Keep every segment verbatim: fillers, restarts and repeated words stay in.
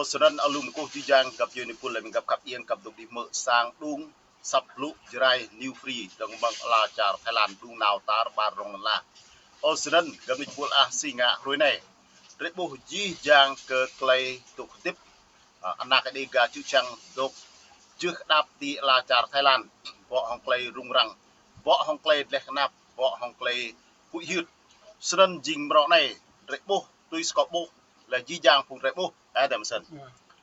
Snăn alum kơkuh jih jang găp djuê nipul lĕ mĭn găp khăp iêng găp dôk đĭ mơ̆ sang đŭng săp blŭ Jrai New Free dơ̆ng mơ̆ng ala čar Thái Lan đŭng nao tar ƀar rŏng lăn ala. Ơ snăn găp nipul ah si ngă hruê anei. Drei ƀuh jih jang kơ klei dôk hơdip, a, anak Đêga čư̆ čhiăng dôk jưh kơđăp ti ala čar Thái Lan. Bŏ hŏng klei rŭng răng, bŏ hŏng klei dleh knap, bŏ hŏng klei huĭ hyưt. Snăn jing mrâo anei, drei ƀuh, tui si kâo ƀuh, lĕ jih jang phung drei ƀuh, ơ, dăm săn.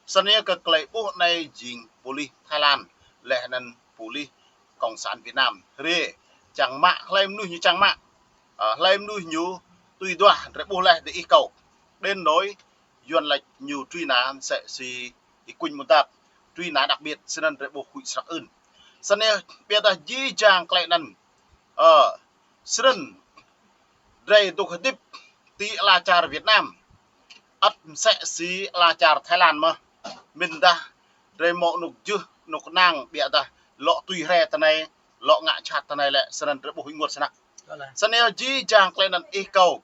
Snăn yơh kơ klei ƀuh anei jing pôlis Thái Lan, leh anăn pôlis Cộng sản Việt Nam. Hriê, čang mă, hlei mnuih ñu čang mă. A, hlei mnuih ñu tui duah, drei ƀuh leh dih ih kâo. Đến nỗi Yuăn lač ñu truy nã msĕ si Y Quynh Muôn Dap, truy nã đặc biệt, snăn drei ƀuh huĭ snăk ưn. Snăn yơh, ƀiădah jih jang klei anăn, ơ, snăn drei dôk hơdip ti ala čar Việt Nam. Ăt msĕ si ala čar Thái Lan mơh. Mĭn dah drei mâo anôk jưh, anôk knang, ƀiădah lŏ tui hre ti anei, lŏ ngă jhat ti anei lĕ, snăn drei ƀuh ênguôt snăk. Snăn yơh jih jang klei anăn ih kâo.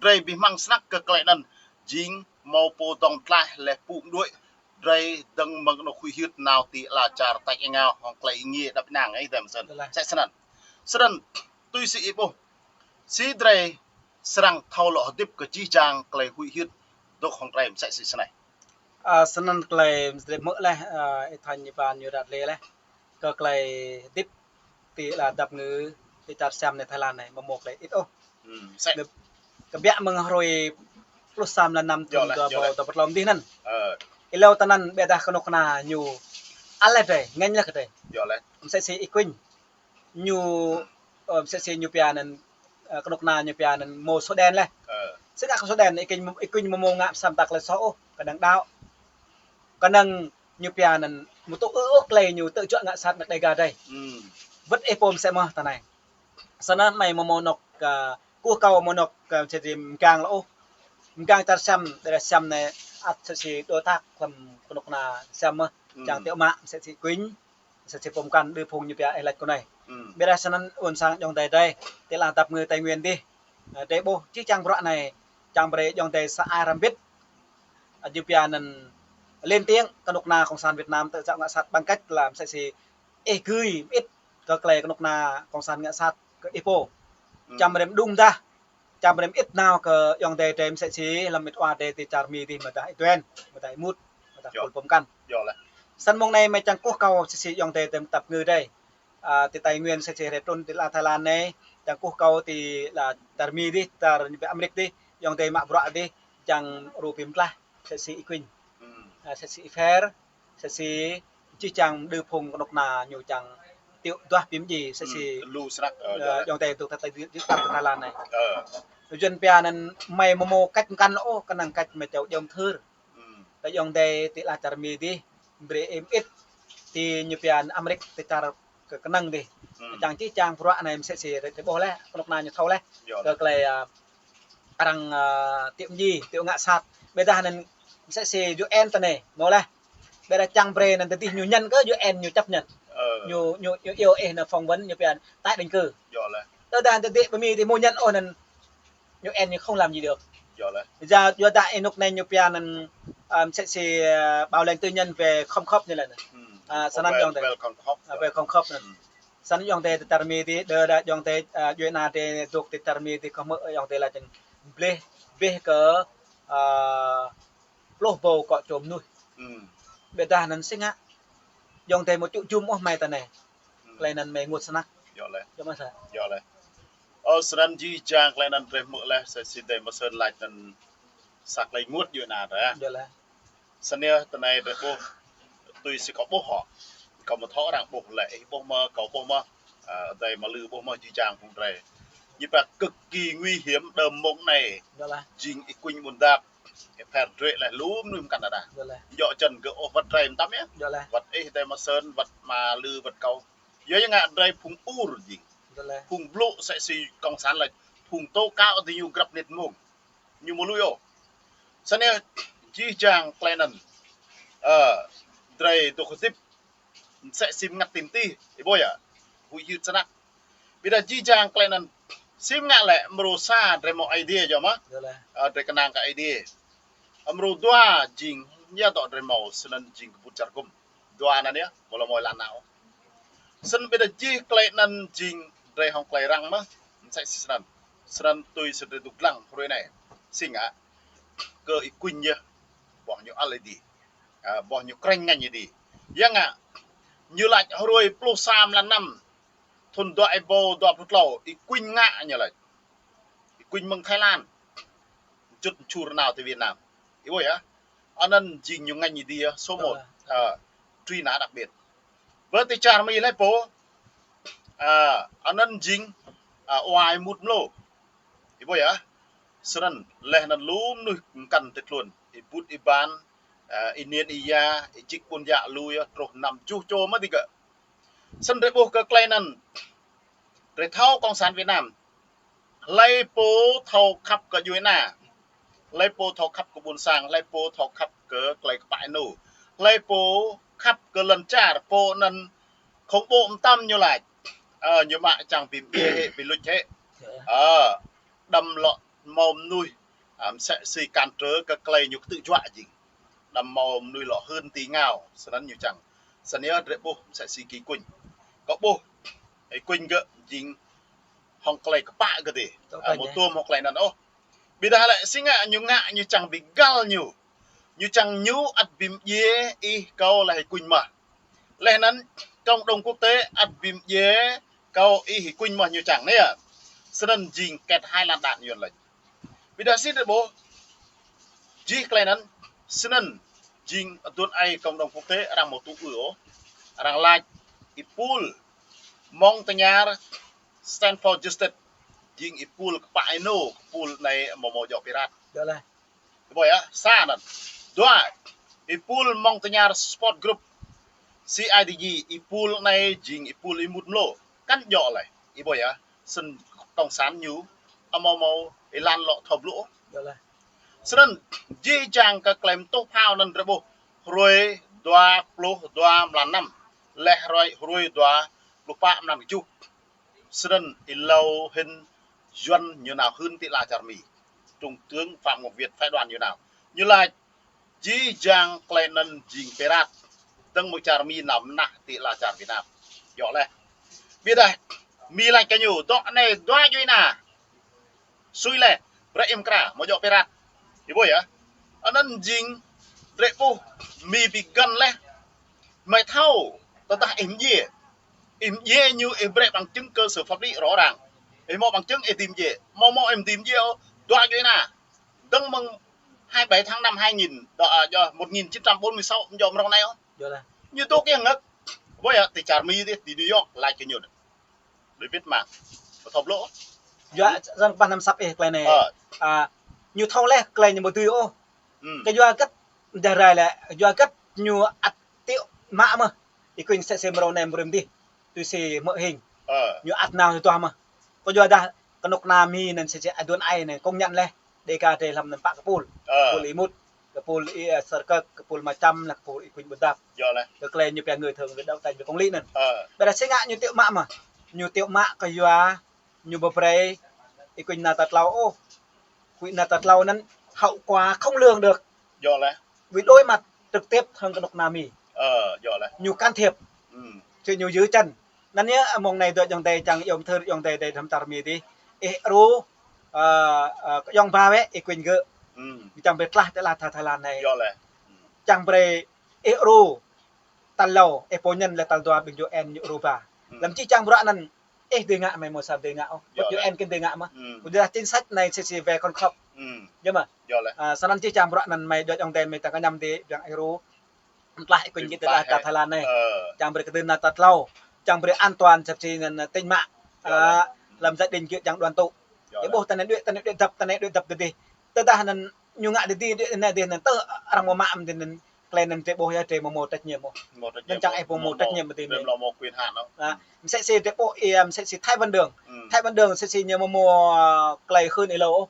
Drei bi hmăng snăk kơ klei anăn jing mâo pô dŏng tlaih leh pŭ mđuĕ. Drei dơ̆ng mơ̆ng anôk huĭ hyưt nao ti ala čar tač êngao hŏng klei êngiê đăp ênang ih dăm săn. Msĕ snăn. Snăn tui si ih ƀuh. Si drei srăng thâo lŏ hơdip kơ jih jang klei huĭ hyưt dôk hŏng drei msĕ si snei. A, snăn klei drei hmư̆ leh, a, ih thâo ñu pia ñu răt lĕ leh. Kơ klei hơdip ti ala dap ngư ti čar Siam anei Thái Lan anei, mâo mâo klei ĭt ôh. Kơ biă mơ̆ng hruê pluh sa mlan năm thŭn dua êbâo dua pluh tlâo dih anăn. Êlâo ti anăn ƀiădah kơnuk kơna ñu ăl leh drei, ngêñ leh kơ drei. Msĕ si Y Quynh ñu, ơ, msĕ si ñu pia anăn, ơ, kơnuk kơna ñu pia anăn mâo sổ đen leh. Sĭt ngă kơ sổ đen, Y Quynh, Y Quynh mâo mâo ngă pơsăm ta klei soh ôh, kơnơ̆ng đăo. Kơnơ̆ng ñu pia anăn mâo tŭ ư ôh klei ñu tơjuă ngă sat anak Đêga drei. Wăt ih pô msĕ mơh ti anei. Snăn mei mâo mâo anôk, ơ, kơkuh kâo mâo anôk, ơ, msĕ si mgang leh ôh. Mgang čar Siam, đa đa Siam anei ăt msĕ si đối tác hlăm kơnuk kơna Siam mơh. Čang tiŏ mă, msĕ si Y Quynh. Msĕ si pô mkăn đơ phung ñu pia ih lač kơ anei. Ƀiădah snăn ƀuôn sang ayŏng adei drei, ti ala dap ngư Tây Nguyên dih. Ơ, drei ƀuh jih jang bruă anei, čang brei ayŏng adei sa ai hrăm mbĭt. Ơ, ñu pia anăn lên tiếng kơnuk kơna Cộng sản Việt Nam tơjuă ngă sat bằng cách là msĕ si ih gưi mơĭt kơ klei kơnuk kơna Cộng sản ngă sat kơ ih pô. Čang brei mđung dah. Čang brei mơĭt nao kơ ayŏng adei drei msĕ si hlăm mĭt wa drei ti čar Mi dih mơ̆ dah Y Duen, mơ̆ dah Y Mut, mơ̆ dah Khul pô mkăn. Snăn mông anei mei čang kơkuh kâo msĕ si ayŏng adei drei dap ngư drei. A, ti Tây Nguyên msĕ si hriê trŭn ti ala Thái Lan anei, čang kơkuh kâo ti ala čar Mi dih, čar ñu pia Amêrik dih, ayŏng adei mă bruă dih, čang rŭ bi mtlaih msĕ si Y Quynh. A, msĕ si Y Fer, msĕ si jih jang đơ phung kơnuk kơna ñu čang tiŏ duah bi mdjiê msĕ si lu snăk, ơ, ayŏng adei dôk ti Thái, ti Thái Lan anei. Tui Yuăn pia anăn mei mâo mâo cách mkăn leh ôh, kơnơ̆ng cách mei čao djŏm thơr. Tơ ayŏng adei ti ala čar Mi dih, brei ih mơĭt ti ñu pia Amêrik ti čar kơ kơnơ̆ng dih. Čang jih jang bruă anei msĕ si drei ƀuh leh, kơnuk kơna ñu thâo leh. Kơ klei, ơ, arăng, ơ, tiŏ mdjiê, tiŏ ngă sat. Ƀiădah anăn msĕ si UN ti anei, mâo leh. Ƀiădah čang brei anăn tơdih ñu nhận kơ UN ñu chấp nhận. Ñu, ñu, ñu iêu ih nao phỏng vấn ñu pia tái định cư. Tơdah tơdih ƀơi Mi dih mâo nhận ôh anăn UN ñu không làm gì được. Yua dah ih anôk anei ñu pia anăn, ơ, msĕ si, ơ, bảo lãnh tư nhân về khom khop ñu lĕ anăn. A, snăn ayŏng adei. Về khom khop. A, về khom khop anăn. Snăn ayŏng adei ti čar Mi dih, đơ đa ayŏng adei, a, djuê ana drei dôk ti čar Mi dih kơ hmư̆ ayŏng adei lač čen bleh, bĕ kơ, a, pluh êbâo kŏ čô mnuih. Ƀiădah anăn si ngă. Ayŏng adei mâo čŭ jum ôh mei ti anei. Klei anăn mei ênguôt snăk. Yua leh. Ơ, snăn jih jang klei anăn drei hmư̆ leh, sa si adei Mơsơn lač anăn sa klei ênguôt djuê ana drei. Snăn yơh ti anei drei ƀuh, tui si kâo ƀuh hŏ. Kâo mâo thâo arăng ƀuh leh, ih ƀuh mơh, kâo ƀuh mơh. A, adei Mă Lư ƀuh mơh jih jang phung drei. Ñu pia cực kỳ nguy hiểm đơm mông anei. Jing Y Quynh Ƀuôn Dap, Y Fer Drêk leh lu mnuih mkăn đa đa. Djŏ čen gơ̆ ôh wăt drei mtam yơh. Wăt ih adei Mơsơn, wăt Mă Lư, wăt kâo. Yua ya ngă drei phung ur jing. Phung blŭ msĕ si cộng sản lač, phung tố cáo diñu grăp mnĭt mông. Ñu mâo lui ôh. Snăn yơh jih jang klei anăn. Ơ, drei dôk hơdip msĕ si mngăt ti mtih, ih ƀuh yơh. Huĭ hyưt snăk. Ƀiădah jih jang klei anăn si ngă lĕ mrô sa drei mâo Aê Diê yơh mơh. Ơ, drei kơnang kơ Aê Diê. Mrô dua jing Ñu dŏ drơi mâo, snăn jing kơ ƀut čar gŭm. Dua anăn yơh, mâo lŏ mâo êlan nao. Snăn ƀiădah jih klei anăn jing drơi hŏng klei arăng mơh, msĕ si snăn. Snăn tui si drơi dôk lăng hruê anei. Si ngă, kơ Y Quynh yơh, ƀuh ñu ăl ih dih. Ă, ƀuh ñu krĕng ngăn ih dih. Yang ngă, ñu lač hruê pluh sa mlan năm, thŭn dua êbâo dua pluh tlâo, Y Quynh ngă ñu lač. Y Quynh mơ̆ng Thái Lan. Čŭt čur nao ti Việt Nam. Ih ƀuh yơh. Anăn jing ñu ngăn ih dih yơh, số một. Ă, truy nã đặc biệt. Ƀơi ti čar Mi lĕ pô. Ă, anăn jing, ă, wa ih mŭt mlô. Ih ƀuh yơh. Snăn, leh anăn lu mnuih mkăn ti tluôn. Ih ƀut ih ƀan, ă, ih niên ih ya, ih čik ƀun yă lu yơh, truh năm tơjuh čô mơ̆ digơ̆. Snăn drei ƀuh kơ klei anăn. Drei thâo Cộng sản Việt Nam. Hlei pô thâo khăp kơ djuê ana. Hlei pô thâo khăp kơ ƀuôn sang, hlei pô thâo khăp kơ klei kpă ênô. Hlei pô khăp kơ lŏn čar, pô anăn khŏng ƀô̆ mtam ñu lač. Ơ, ñu mă čang bi mdjiê hĕ, bi luč hĕ. Ơ, đăm lŏ mâo mnuih, ă, msĕ si cản trở kơ klei ñu ktư̆ juă jing. Đăm mâo mnuih lŏ hưn ti ngao, snăn ñu čang. Snăn yơh drei ƀuh msĕ si kơ Y Quynh. Kâo ƀuh, Y Quynh gơ̆ jing hŏng klei kpă gơ̆ dih. Ă, mâo tuôm hŏng klei anăn ôh. Ƀiădah lĕ si ngă ñu ngă ñu čang bi găl ñu. Ñu čang ñu ăt bi mdjiê ih kâo leh Y Quynh mơh. Leh anăn cộng đồng quốc tế ăt bi mdjiê kâo ih Y Quynh mơh ñu čang anei. Snăn jing kĕt hai lan đạn ñu lač. Ƀiădah si drei ƀuh. Jih klei anăn, snăn jing aduôn aê cộng đồng quốc tế arăng mâo tŭ ư ôh. Arăng lač êpul Montagnard Stand for Justice. Jing êpul kpă ênô, êpul anei mâo mâo djŏ pirate. Ih ƀuh yơh, sa anăn. Dua, êpul Montagnard Support Group, C I D G, êpul anei jing êpul ih mŭt mlô. Kăn djŏ leh. Ih ƀuh yơh, snăn Cộng sản ñu, amâo mâo êlan lŏ thâo blŭ ôh. Snăn, jih jang kơ klei mtuh phao anăn drei ƀuh, hruê dua pluh dua mlan năm, leh hruê, hruê dua pluh pă mlan kjuh. Snăn êlâo hĭn Yuăn ñu nao hưn ti ala čar Mi. Trung tướng Phạm Ngọc Việt phái đoàn ñu nao. Ñu lač jih jang klei anăn jing pirate. Dơ̆ng mơ̆ng čar Mi nao mnah ti ala čar Việt Nam. Djŏ leh. Ƀiădah Mi lač kơ ñu, dŏ anei dua djuê ana. Sui leh, brei ih mkra, mâo djŏ pirate. Ih ƀuh yơh. Anăn jing, drei ƀuh, Mi bi găn leh. Hmei thâo, tơdah ih mdjiê. Ih mdjiê ñu ih brei bằng chứng cơ sở pháp lý rõ ràng. Ih mâo bằng chứng ih dưi mdjiê. Mâo mâo ih dưi mdjiê ôh, dua djuê ana. Dơ̆ng mơ̆ng hai bảy tháng năm hai nghìn, dŏ, ă, djŏ một nghìn chín trăm bốn mươi sáu, djŏ mrâo anei ôh. Ñu dôk kiăng ngă. Ƀuh yơh, ti čar Mi dih, ti New York, lač kơ ñu. Đuĕ wĭt mă. Ƀu thâo blŭ. Yua, snăn kpă năm sap ih klei anei. Ă. Ă, ñu thâo leh klei ñu ƀu dưi ôh. Kơ yua hgĕt mdah rai lĕ, yua hgĕt ñu ăt tiŏ mă mơh. Y Quynh msĕ si mrâo anei mrâo dih. Tui si hmư̆ hing. Ă. Ñu ăt nao ñu tuah mơh. Kơ yua dah kơnuk kơna Mi anăn msĕ si aduôn aê anei công nhận leh. Đêga drei hlăm anăn pă kơpul. Ă. Kơpul Y Mut, kơpul Y, ă, Sơrkơk, kơpul Mčăm, leh kơpul Y Quynh Ƀuôn Dap. Djŏ leh. Kơ klei ñu pia người thượng về đấu tranh về công lý anăn. Ă. Ƀiădah si ngă ñu tiŏ mă mơh. Ñu tiŏ mă kơ yua ñu ƀu brei Y Quynh nao tal tlâo ôh. Huĭ nao tal tlâo anăn hậu quả không lường được. Djŏ leh. Vì đối mặt trực tiếp hŏng kơnuk kơna Mi. Ơ, djŏ leh. Ñu can thiệp. Či ñu giữ chân. Anăn yơh, mông anei dŏ ayŏng adei čang iâu mthưr ayŏng adei adei hlăm čar Mi dih. Ih đru, ơ, ơ, kơ ayŏng ba wĕ, Y Quynh gơ̆. Ñu čang brei tlaih ti ala Thái Lan anei. Djŏ leh. Čang brei ih đru tal êlâo, ih pô anăn leh tal dua ƀing U N ñu đru ba. Hlăm jih jang bruă anăn, ih dưi ngă, hmei mâo sa dưi ngă ôh. Djŏ leh. U N kăn dưi ngă mơh. Ƀiădah chính sách anei msĕ si wĕ khŏn khŏk. Djŏ mơh. Djŏ leh. Ă, snăn jih jang bruă anăn hmei dŏ ayŏng adei hmei tơ̆ng kñăm dih, ƀiădah ih đru. Tlaih Y Quynh gơ̆ ti ala Thái Lan anei. Čang brei kơdơ̆ng nao tal tlâo. Čang brei an toàn msĕ si anăn, ă, tĭng mă. Djŏ leh. Ă, hlăm gia đình gơ̆ čang đoàn tụ. Djŏ leh. Ih ƀuh ti anei đuĕ, ti anei đuĕ dăp, ti anei đuĕ dăp dih. Tơdah anăn ñu ngă dih dih, dih anei dih anăn tơ arăng mâo mă mơ̆n dih anăn. Klei anăn drei ƀuh yơh drei mâo mâo trách nhiệm ôh. Mâo trách nhiệm. Anăn čang ôh, ih pô mâo trách nhiệm mơ̆n dih. Drei mlâo mâo quyền hạn ôh. Ă, msĕ si drei ƀuh, ih, msĕ si Thái Văn Đường. Thái Văn Đường msĕ si ñu mâo mâo, ă, klei hưn êlâo ôh.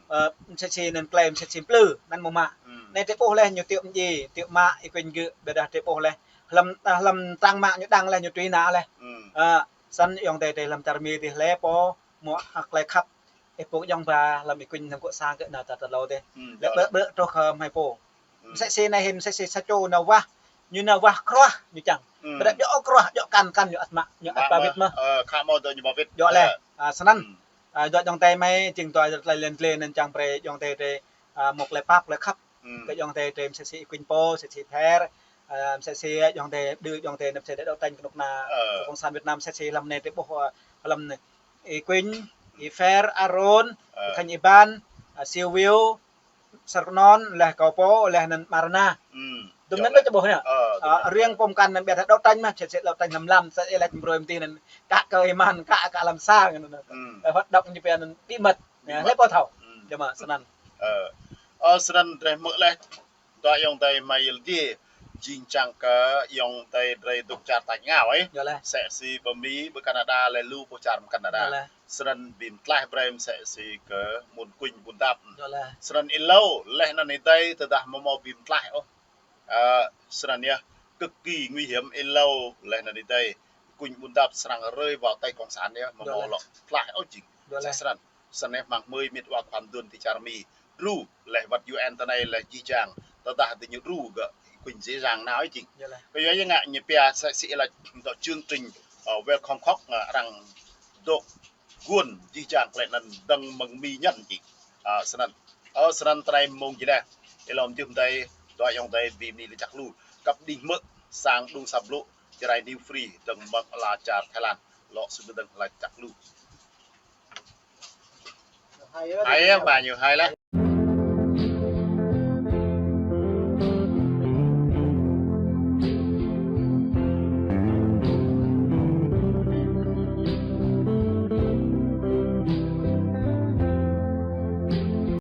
Ă, msĕ si anăn klei msĕ si mplư, anăn mâo mă. Anei drei ƀuh leh ñu tiŏ mdjiê, tiŏ mă, Y Quynh gơ̆, ƀiădah drei ƀuh leh. Hlăm, ă, hlăm trang mạng ñu đăng leh, ñu truy nã leh. Ă, snăn ayŏng adei drei hlăm čar Mi dih leh pô, mâo, ă, klei khăp. Ih pô ayŏng ba hlăm Y Quynh hlăm gŏ sang gơ̆ nao tal tlâo dih. Leh ƀrư̆ ƀrư̆ truh kơ hmei pô. Hmm. Msĕ si anai hĭ, msĕ si sa čô nao wah, ñu nao wah kruah ñu čang. Hmm. Ƀiădah djơ̆ kruah, djơ̆ kăn kăn ñu ăt mă, ñu ăt ba wĭt mơ̆n. Ơ, khă mơ̆ dŏ ñu ba wĭt. Djơ̆ lĕ. Ơ. Ơ, snăn. Hmm. Ơ, dŏ ayŏng adơi mơi, jing dŏ ayŏng adơi lĕ lĕ anŭn čang brơi ayŏng adơi drơi, ơ, mơ̆ lĕ pap lĕ khăp. Hmm. Kơ ayŏng adơi drơi msĕ si Y Quynh pô, msĕ si Y Pher, ơ, msĕ si ayŏng adơi đưm, ayŏng adơi anŭn msĕ si đŏk tañ kơnuk kơna, ơ, cộng sản Việt Nam msĕ si hlăm anai drơi ƀuh, ơ, hlăm anai. Y Quynh, Y Pher, Aron, ơ, Khanh Y Ban, ơ, Siu Wiu, Sar Knon, leh kâo pô, leh anŭn Marana. Hmm. Dŭm anŭn đôč ƀuh anai. Ơ, dŭm anŭn. Ơ, riêng pô mkăn anŭn ƀiă thâo đŏk tañ mơ̆n, sĭt sĭt đŏk tañ hlăm hlăm, sĭt leh ñu brơi mơ̆ng anai anŭn, kă kơ Y Man, kă kơ hlăm sang anŭn. Hmm. Ơ, hoạt động ñu pia anŭn bí mật. Bí mật. Hlơi pô thâo. Hmm. Djơ̆ mơ̆, snăn. Ơ. Ơ, snăn drơi hmư̆ leh. Dŏ ayŏng adơi mơi yơh dih, jing čang kơ ayŏng adơi drơi dŏ čar tač rơngiao, ơ. Djơ̆ lĕ. Msĕ si ƀơi Mi, ƀơi Canada, leh lu ƀơi čar Canada. Djơ̆ lĕ. Snăn bi mtlaih brơi msĕ si kơ mơnuih Quynh Bundap. Djơ̆ lĕ. Snăn ih hlâo, leh anŭn adơi tơdah mơ̆ hmâo bi mtlaih ôh. Ơ, snăn yơh, cực kỳ nguy hiểm, ih hlâo, leh anŭn adơi Quynh Bundap srăng rơi vào tay cộng sản yơh, mơ̆ hmâo lŏ mtlaih ôh jing. Djơ̆ lĕ. Msĕ snăn. Snăn hmăng hmưi mĭt wa khua mduôn ti čar Mi. Đru, leh wăt U N tơ anai leh jih jang. Tơdah diñu đru gơ̆ Quynh dễ dàng nao jing. Djơ̆ lĕ. Kơ yua ngă ñu pia msĕ si ih laĭ dŏ chương trình, ơ, welcome khŏk, ơ, arăng dŏ guôn jih jang klĕ anŭn dơ̆ng mơ̆ng Mi ñăn jing. Ơ, snăn. Ơ, snăn tơlơi mơ̆ng jih leh. Ih hlâo mơ̆ng jih mơ̆ng adơi, dŏ ayŏng adơi bi mni laĭ čăk lu. Kăp đĭ hmư̆ sang đŭng sap blŭ, Jrai New Free, dơ̆ng mơ̆ng ala čar Thái Lan. Lŏ sum dơ̆ng laĭ čăk lu. Hai, ba ñu hai leh.